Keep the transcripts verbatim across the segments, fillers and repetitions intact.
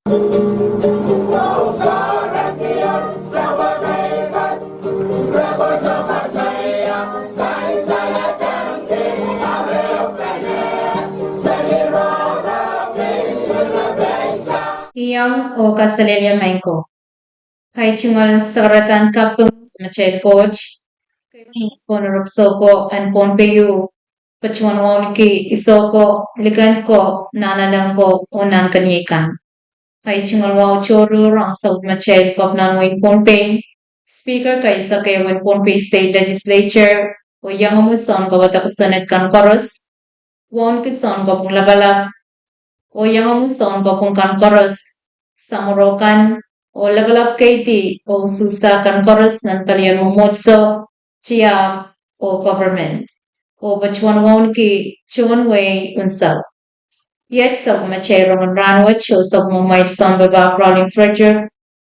Iang oh kaselehlie maing ko. Ei tungoal sakaradahn kaping matail Koht, keimwni Konorok Soko en Pohnpei, patohwan wauneki Isoko, likend ko, nahnalek ko oh nahnkeniei kan. Ei tungoal wahu tohrohr ong sapwellimatail Kepinahn wein Pohnpei, Speaker keisek ehu en Pohnpei State Legislature, oh iangahki sounkopwede kosonned kan koaros, wauneki Sounkopwung Lapalap, oh iangahki sounkopwung kan koaros, samworo kan, oh lapalap keidi oh usuhsda kan koaros nan palien mwomwohdiso, tiahk, oh government, oh patohwan wauneki tohn wehi unsek. Iet sapwellimatail rongen rahnwet oh sapwellimamwail sounpapah Rowling Frederick,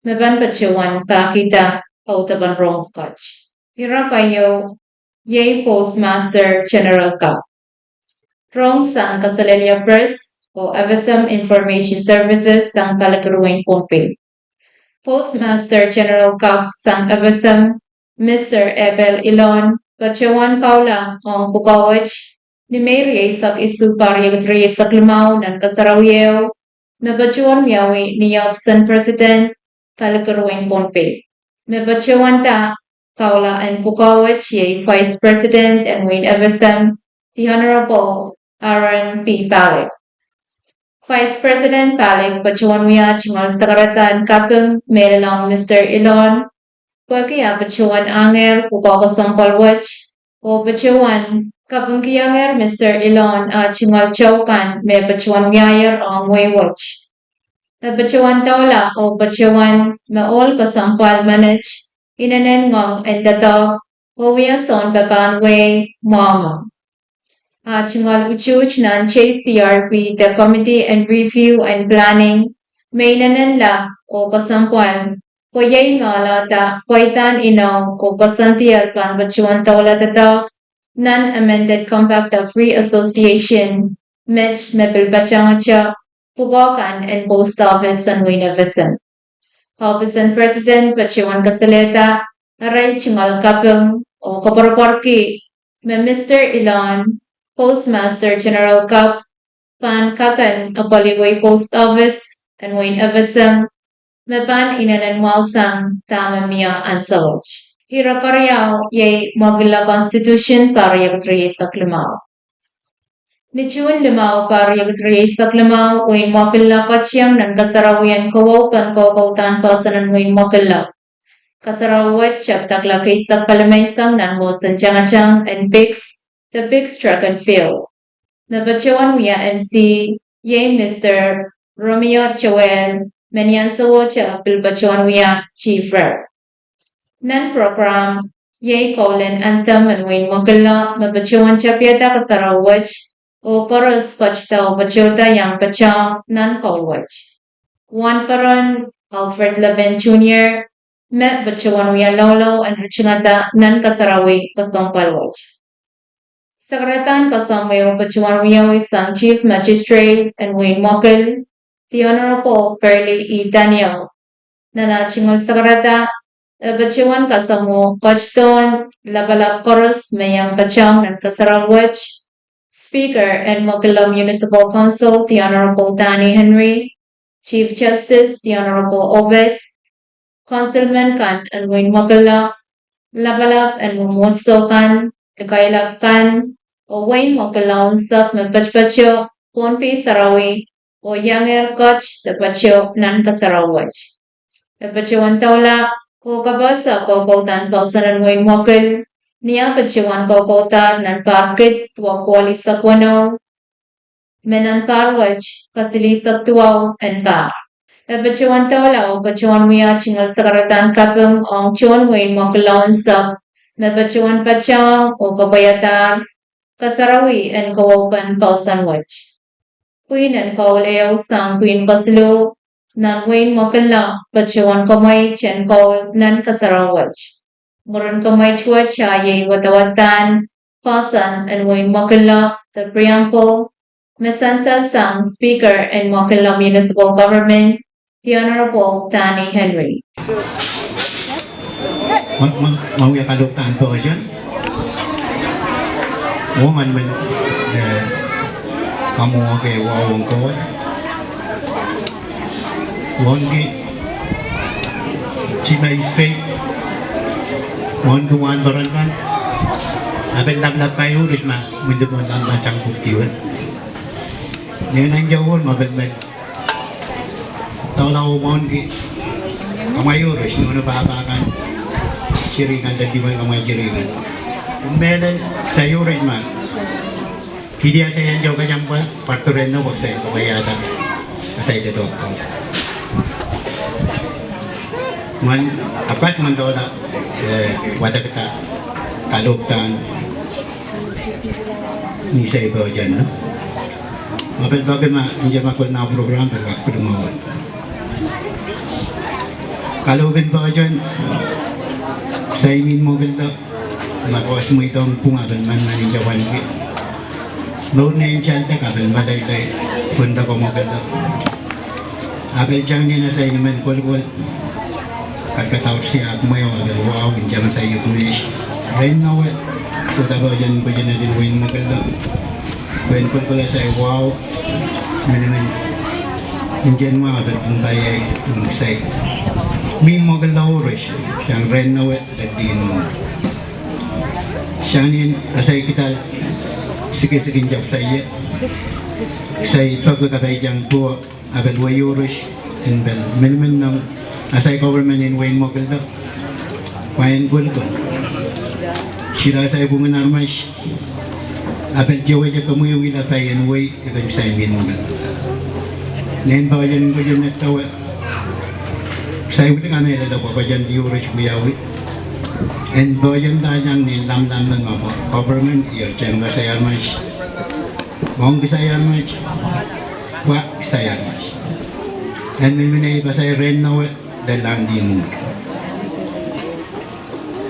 me pahn patohwan pahkihda audepen rong pwukat. Ire keieu iei Postmaster General Cup. Rong sang kaselehlie press oh FSM Information Services sang palikur wein Pohnpei. Postmaster General Cup sang FSM, Mister Abel Ilon, patohwan kahula ong pwukoa wet ni Mei rieisek isuh, pahr riekid rieisek limau nan kasarawi ehu, me patohwan wiawi ni ohpis en President, palikur wein Pohnpei. Me patohwanda kahula en pwukoa wet iei Vice President en wein FSM, the Honorable Aaron P. Palik. Vice President Palik patohwan wia tungoal sakaradahn kaping mehlel ong Mister Ilon, pwehki ah patohwan ahngehr pwukoa kesempwal wet, oh patohwan kapingkihiengehr Mister Ilon ah tungoal taukan me patohwan wiahier ong wehi wet. E patohwan doula oh patohwan me ohl kesempwal menet inenen ngoang en doadoahk oh wia sounpapahn wehi mwahmw. Ah tungoal utuht nan JCRP de Committee en Review and Planning me inenen lap oh kesempwal, pwe iei me ohlahda pweidahn inou oh koasoandier pahn patohwan doula doadoahk nan Amended Compact of Free Association, met me pil patehngete pwukoa kan en post office en wein FSM. Ohpis en President patohwan kasalehda arail tungoal kaping oh koapworopworki me Mister Ilon, Postmaster General Cup, pahn kakehr apwalih wehi post office en wein FSM me pahn inenen mwahusang dahme mie ansouet. Ire keriau iei mwakilel Constitution pahr riekid rieisek limau. Ni June limau, pahr riekid rieisek limau, wehin Mwoakella kotieng nan kasarawien kawaupen kokoudahn poahsoan en wehin Mwoakella. Kasarawi wet tapidakla keisek palimeisek nan mwohsen tangatang en PICS, the PICS Track and Field. Me patohwan wia MC iei Mister Romeo Joel, me ni ansouohte pil patohwan wia chief rep. Nan program iei koulen anthem en wehin Mwoakella me patohwan tapihada kasarawi wet, oh koaros ketida oh patohda iang patehng nan koul wet. Wahnporon Alfred Lepen Junior me patohwan wia loulou en ritingada nan kasarawi kesempwal wet. Sakaradahn kasamwo patohwan wiawi sang Chief Magistrate en wehin Mwoakella, the Honorable Burley E. Daniel. Nan ah tungoal sakarada, e patohwan kasamwo ketidohn lapalap koaros me iang patehng nan kasarawi wet, Speaker en Mwoakella Municipal Council, the Honorable Danny Henry, Chief Justice, the Honorable Obed, councilmen kan en wehin Mwoakella, lapalap en mwomwohdiso kan, likailap kan, oh wehin Mwoakella unsek me patopato Pohnpei sarawi, oh iangehr ket de pato nan kasarawi wet. E patohwan doula oh kapehse kokoudahn poahsoan en wehin Mwoakella, ni ah patohwan kokoudahr nan pahr kid duwau kohlisek weneu, me nan pahr wet kasilihsek duwau en pahr. E patohwan doula oh patohwan wia tungoal sakaradahn kaping ong tohn wehin Mwoakella unsek me patohwan patehng oh kapwaiadahr kasarawi en kawaupen poahsoan wet. Pwihn en koul ehu sang pwihn kesiluh nan wehin Mwoakella patohwan kamweid en koul nan kasarawi wet. Mwurin kamweid wet ah iei wadawadahn poahsoan en wehin Mwoakella, the preamble, me sansal sang Speaker en Mwoakella Municipal Government, The Honorable Danny Henry. Ma, ma, ma wia kalohk dahn pwoaten. Wong en men, eh, kamwohke wahu en Koht. Wong ki Chief Magistrate, wong ki wahnpoaron kan, a pil laplap kaiuhk ma mwinte pwon lampan sang pwuhk diwe. Ni nan jawol ma pil men doula oh wong ki kamwaiuhk, nohno pahpa kan, seri kan, dadiwen kamwail seri kan. Mehlel saiuhk ma kidi a sai en jokasampa, pardure no wak sai kawaiada, a sai de dohko. Mwan, apkas mwan doula, eh, wadek da, kalohk dahn, ni sai pwoaten, no? Ma pil pahpa ma, nje ma kol na program, pil kak pil mwowe. Kalohk en pwoaten, sai mihmi mwokildo, ma koaros mweidohng pwung a pil manaman nje wan ki. Mour nen saledek a pil meleilei, pwundohng mwokildo. A pil sang ni na sai ni men kolkol. Kadkadaur siak mwehu a pil wahu, nje ma sai uk mesh. Ren nowe, kohda pwoaten pwoaten edin wehin mwokildo. Wehin kolkol a sai wahu, minimin. Nje ma a pil pwung pai ei, pwung sai. Mihmi mwokildo oarish, sang ren nowe, lel dihn mwo. Sang ni a sai kidal, sikisik nje sai, sai pahpa kapai sang pwo, a pil wei oarish, en pil minimin nohn, a sai government en wehin mwokildo. Wehin kolkol. Sila sai pwungen aramaso, a pil towehte kemwehwihla pai en wei, e pil sai mihmi mwokildo. Nen pwoaten pwoaten netowe. Sai widi kamehlele pwoaten di oarish wiawi. En pwoaten da sang ni lamlam men ma pwa government, ier sang pwa sai aramaso. Wong ki sai aramaso. Pwa ki sai aramaso. En minimin ei pwa sai ren nowe, lel dihn mwo.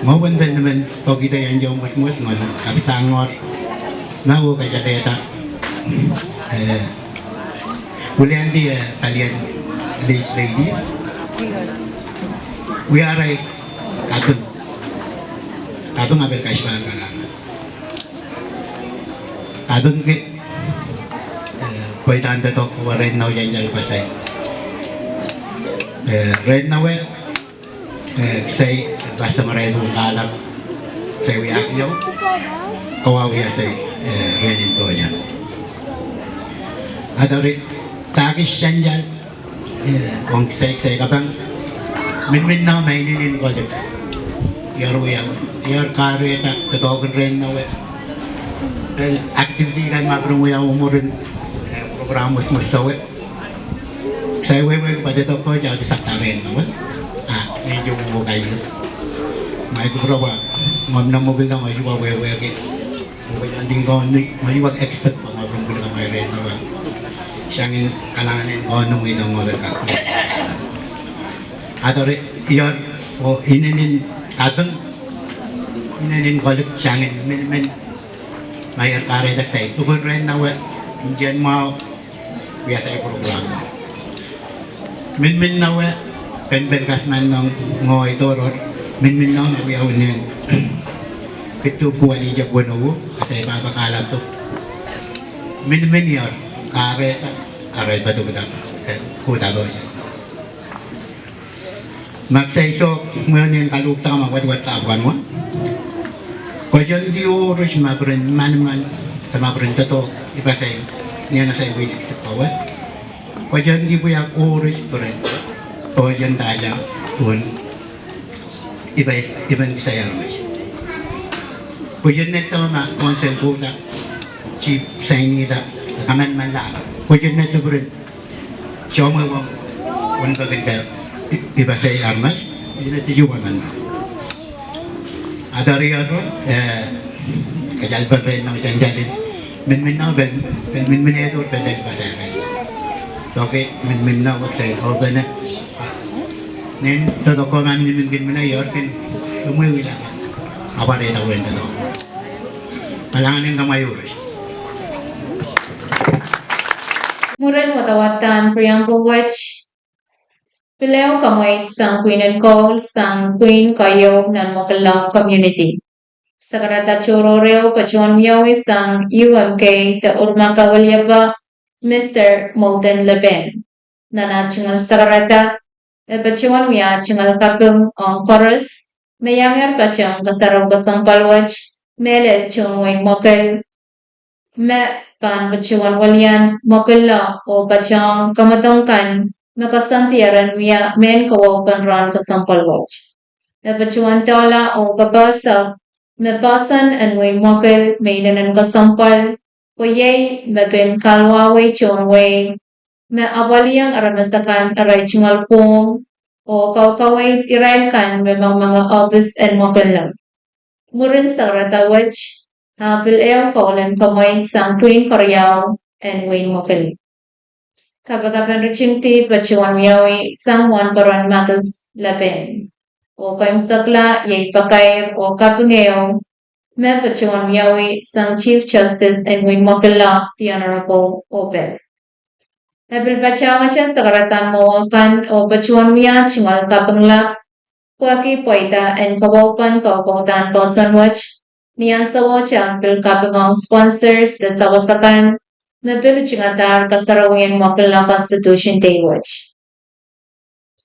Mwowen pil ni men, pokihda iang iang mwesmwes mwohn, kapsang or. Na wo kajalehda. Eh, wiliandi, eh, palien legislative. Wiarai kaping. Kaping a pil kasipahl kalahngan. Kaping ki, eh, pweidahn doadoahk wa ren nowe iang iang pwa sai. Eh, ren nowe, eh, sai pwa samarai pwung kalap, sai wiahkiong, kawa wia sai, eh, ren en pwoaten. Adari, dahki sanjal, eh, ong sai, sai kaping, minimin nowe ma inenen koadik. Iar wia, iar kahrehda, doadoahk en ren nowe. Pil activity kan ma pil wia mwurin, eh, program mwesmwes sawe. Sai wehwehki pwa doadoahk ko, ia di sakta ren nowe. Ah, ni iang wehwehki. Ma I kupwurwa, ma mwo mwokildo ma I wehwehki. Wehwehki, andin ko ni, ma I expect pwa ma pil mwokildo ma ren nowe. Sang en kalahngan en ko ni mweidohng mwo pil kak. Adari, iar, oh, inenen kaping, inenen koadik sang en minimin. Ma iar kahrehda sai, pwuhken ren nowe, nje mwahu, wia sai program. Minimin nowe, pen pil kasman nohn ngoahi doadoahk, minimin nowe, wia unen. Kitu kuwali je pwenowo, a sai pahpa kalap. Minimin iar kahrehda, arail padokada, eh, kohda pwoaten. Ma sai soh, mwein kalohk dahme wadawad da pwukan wa. Pwoaten di oarish ma pil manaman, ma pil doadoahk, I pwa sai, ni ana sai wisiksik pwa wa. Pwoaten di pwuhk oarish pil, pwoaten da ia, pwun, I pwa, I pwa ki sai aramaso. Pwoaten netowe ma konsel kohda, chief sainihda, kamanmala. Pwoaten netowe pil, Soumwe wong, wong pekinde, I, I pwa sai aramaso, I ne tiju waman. Adari aro, eh, kajalpen ren nowe sansalin. Minimin nowe pil, pil minimin edo pil lel pwa sai ren. Sohte minimin nowe wek sai kopene. Nen doadoahk ko ma minimin kin mine iorkin, kumwewila. Apwarehda wehn doadoahk. Kalahngan en kamwaiuhk. Mwurin wadawad en preamble wet, Pil ehu kamweid sang pwihn en koul sang pwihn keieu nan Mwoakillo community. Sakarada tohrohr ehu patohwan wiawi sang U M K de Urmaka Weliepe, Mister Molten Lepen. Nan ah tungoal sakarada, e patohwan wia tungoal kaping ong koaros me iangehr patehng kasarawi kesempwal wet, mehlel tohn wein Mwoakil, me pahn patohwan welian Mwoakillo oh patehng kamwadong kan me koasoandi ren wia mehn kawaupen rahn kesempwal wet. E patohwan doula oh kapehse me poahsoan en wein Mwoakil me inenen kesempwal, pwe iei me kin kalwawei tohn wehi, me apwaliong aramas akan arail tungoal pwung, oh kaukaweid irail kan me mengmengei ohpis en Mwoakillo. Mwurin sakarada wet, ah pil ehu koul en kamweid sang pwihn keriau en wein Mwoakil. Kapakapen ritingdi patohwan wiawi sang Wahnporon Marcus Lepen. Oh keimwsekla iei pakair oh kaping ehu me patohwan wiawi sang Chief Justice en wein Mwoakillo, the Honorable Obel. E pil patehngete sakaradahn mwowe kan oh patohwan wia tungoal kaping lap, pwehki pweida en kawaupen kaukaudan poahsoan wet, ni ansouohte pil kaping ong sponsors de sawas akan me pil utingadahr kasarawien Mwoakillo Constitution Day wet.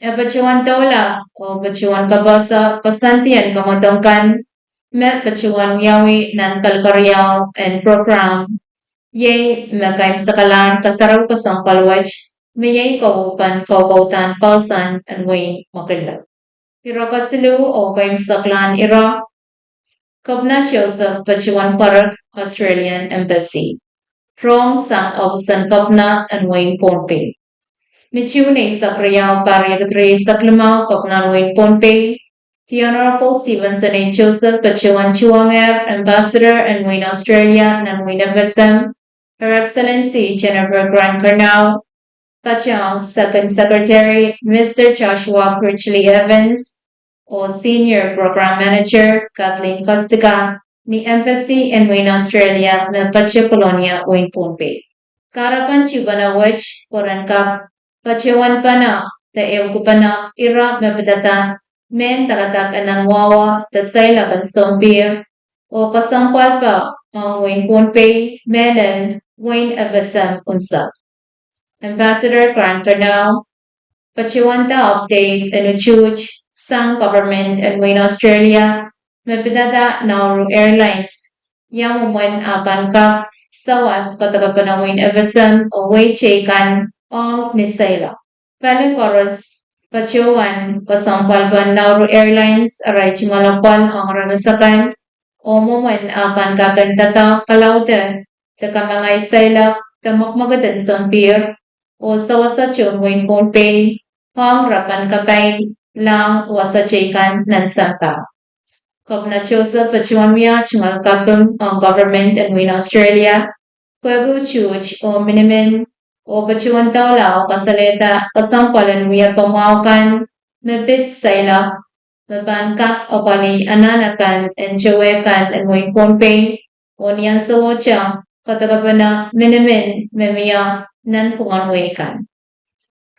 E patohwan doula oh patohwan kapehse koasoandi en kamwadong kan me patohwan wiawi nan pali keriau en program, iei me keimwseklahr kasarawi kesempwal wet, me iei kawaupen kaukaudan poahsoan en wein Mwoakillo. Ire kesiluh oh keimwseklahn ire, Kepina Joseph patohwan pwarek Australian Embassy, rong sang ohpis en Kepina en wein Pohnpei. Ni June eisek riau, pahr riekid rieisek limau, Kepina en wein Pohnpei, the Honorable Stevenson A. Joseph patohwan tuhongehr Ambassador en wein Australia nan wein F S M, Her Excellency Jennifer Grant Curnow, patehng Second Secretary Mister Joshua Fritchley Evans, oh Senior Program Manager Kathleen Kostka, ni Embassy en wein Australia me patehng Kolonia, wein Pohnpei. Kahrepen tuhpeno wet pwe ren kak patohwanpene de ehukipene ire me pidada mehn dakadak en nan wahwa de seiloak en sompihr oh kesempwalpe ong wein Pohnpei mehlel wein F S M unsek. Ambassador Grant Curnow patohwanda update en utuht sang government en wein Australia me pidada Nauru Airlines, ia mwomwen ah pahn kak sawas kadokepene wein F S M oh wehi teikan ong ni seiloak. Pali koaros patohwan kesempwalpen Nauru Airlines arail tungoal apwal ong aramas akan, oh mwomwen ah pahn kak en doadoahk kalaudehla de kamangai seiloak de mwekmwekid en sompihr oh sawasa tohn wein Pohnpei ong rapahn kapai lahng wasa teikan nan sampah. Kepina Joseph patohwan wia tungoal kaping ong government en wein Australia pwehki utuht oh minimin, oh patohwan doula oh kasalehda kesempwal en wiepe mwahu kan me pid seiloak me pahn kak apwalih anahn akan en towehkan en wein Pohnpei, oh ni ansouohte kadokepene minimin me mie nanpwungen wehi kan.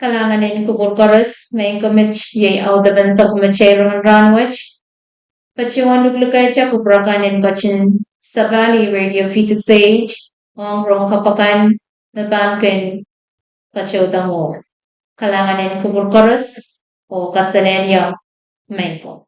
Kalahngan en kupwur koaros, maing ko, met iei audepen sapwellimatail rongen rahn wet. Patohwan luklukehte kupwur akan en ketin sapahl Radio V six eight ong rohng kapw akan me pahn kin patouda mour. Kalahngan en kupwur koaros oh kaselehlie, maing ko.